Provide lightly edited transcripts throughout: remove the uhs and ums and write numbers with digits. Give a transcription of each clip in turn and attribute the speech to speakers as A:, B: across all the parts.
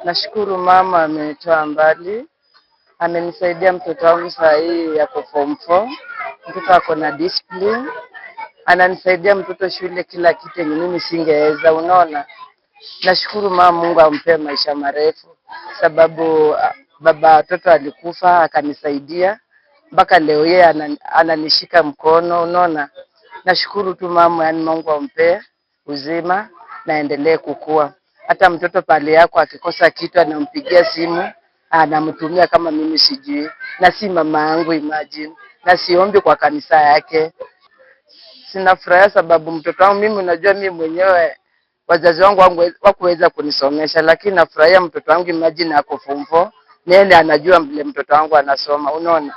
A: Nashukuru mama amenitoa mbali, amenisaidia. Mtoto wangu saa hii yako form 4. Mtoto ako na discipline, ananisaidia mtoto shule, kila kitu yenye mimi singeweza, unaona. Nashukuru mama, Mungu ampe maisha marefu, sababu baba watoto alikufa akanisaidia mpaka leo, yeye ananishika mkono, unaona. Nashukuru tu mama, yani Mungu ampe uzima na aendelee kukua. Hata mtoto pale yako akikosa kitu anampigia simu, anamtumia kama mimi sijui, na si mama yangu, imagine, na siombi kwa kanisa yake. Sinafurahia sababu mtoto wangu mimi, unajua mimi mwenyewe wazazi wangu wakuweza kunisomesha, lakini nafurahia mtoto wangu, imagine ako form 4, nene anajua vile mtoto wangu anasoma, unaona.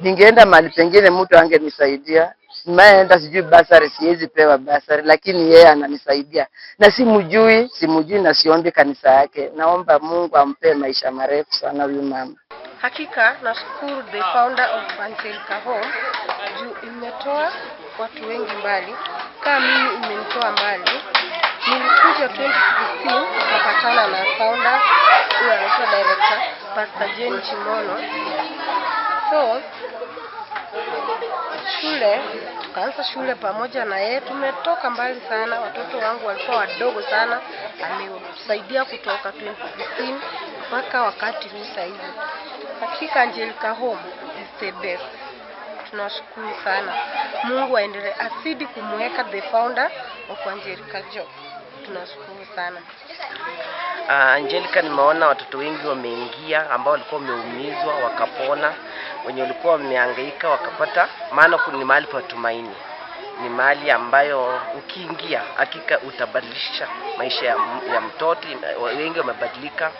A: Ningeenda mahali pengine mtu angenisaidia, nimeenda sijui bursary, siwezi pewa bursary, lakini yeye ananisaidia na simjui, simjui na siombi kanisa yake. Naomba Mungu ampe maisha marefu sana huyu mama.
B: Hakika nashukuru the founder of Angelica Home juu imetoa watu wengi mbali. Kama mimi imenitoa mbali. Nilikuja 2016 tukapatana na founder huyo anaitwa director Pastor Jane Chimono. So shule tukaanza shule pamoja na yeye, tumetoka mbali sana. Watoto wangu walikuwa wadogo sana, amesaidia kutoka 2016 mpaka wakati huu saizi. Hakika Angelica Home is the best. Tunashukuru sana. Mungu aendelee azidi kumweka the founder of Angelica Job. Tunashukuru sana.
C: Angelica, nimeona watoto wengi wameingia ambao walikuwa wameumizwa wakapona, wenye walikuwa wamehangaika wakapata, maana ni mahali pa tumaini, ni mahali ambayo ukiingia hakika utabadilisha maisha ya mtoto. Wengi wamebadilika,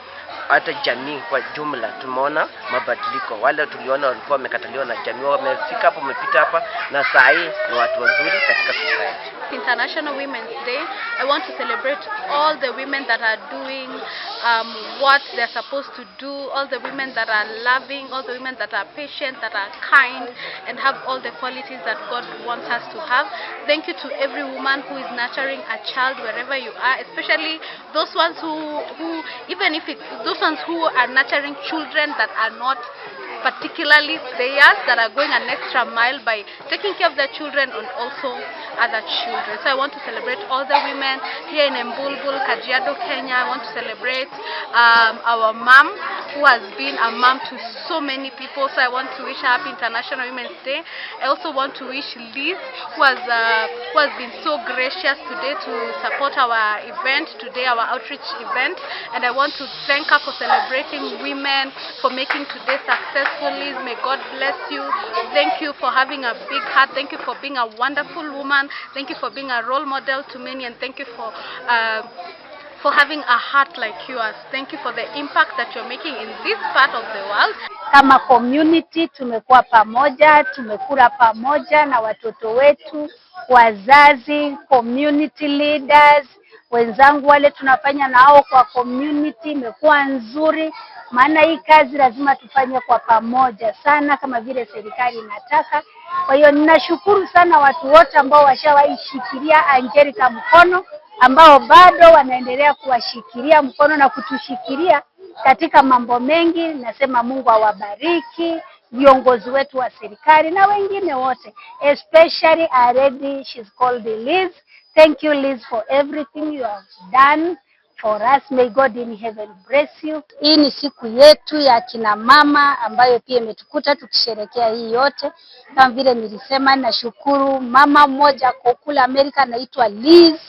C: hata jamii kwa jumla tumeona mabadiliko. Wale tuliona walikuwa wamekataliwa na jamii wamefika hapo, wamepita hapa, na saa hii ni watu wazuri katika society.
D: International Women's Day, I want to celebrate all the women that are doing what they're supposed to do, all the women that are loving, all the women that are patient, that are kind, and have all the qualities that God wants us to have. Thank you to every woman who is nurturing a child wherever you are, especially those ones who even if it's those ones who are nurturing children that are not particularly theirs, that are going an extra mile by taking care of their children and also other children. So I want to celebrate all the women here in Embulbul, Kajiado, Kenya. I want to celebrate our mom who has been a mom to so many people. So I want to wish her happy International Women's Day. I also want to wish Liz, who has been so gracious today to support our event today, our outreach event, and I want to thank her for celebrating women, for making today successful. Liz, may God bless you. Thank you for having a big heart. Thank you for being a wonderful woman. Thank you for being a role model to many, and thank you for having a heart like yours. Thank you for the impact that you're making in this part of the world.
E: Kama community tumekuwa pamoja, tumekula pamoja na watoto wetu, wazazi, community leaders, wenzangu wale tunafanya nao kwa community, imekuwa nzuri, maana hii kazi lazima tufanye kwa pamoja sana, kama vile serikali inataka. Kwa hiyo ninashukuru sana watu wote ambao washawahi shikilia Angelica mkono, ambao bado wanaendelea kuwashikilia mkono na kutushikilia katika mambo mengi. Nasema Mungu awabariki viongozi wetu wa serikali na wengine wote, especially our lady, she's called Liz. Thank you, Liz, for everything you have done for us. May God in heaven bless you. Hii ni siku yetu ya kina mama ambayo pia imetukuta tukisherekea hii yote. Kama vile nilisema, nashukuru mama mmoja kwa kule Amerika anaitwa Liz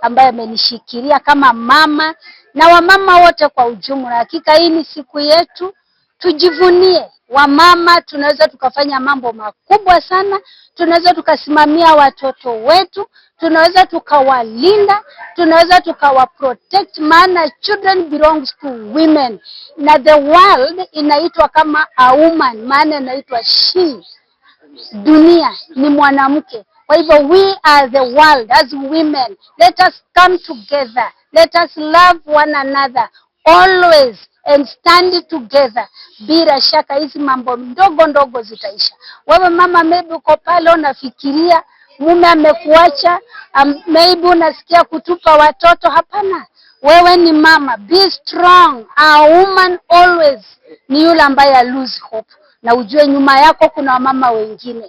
E: ambaye amenishikilia kama mama na wamama wote kwa ujumla. Hakika hii ni siku yetu, tujivunie. Wamama tunaweza tukafanya mambo makubwa sana, tunaweza tukasimamia watoto wetu, tunaweza tukawalinda, tunaweza tukawa protect, maana children belongs to women na the world inaitwa kama a woman, maana inaitwa she. Dunia ni mwanamke. Kwa hivyo we are the world as women. Let us come together. Let us love one another always and stand together. Bila shaka hizi mambo ndogo ndogo zitaisha. Wewe mama, maybe uko pale unafikiria mume amekuacha, maybe unasikia kutupa watoto. Hapana, Wewe ni mama, be strong. A woman always ni yule ambaye lose hope, na ujue nyuma yako kuna wamama wengine.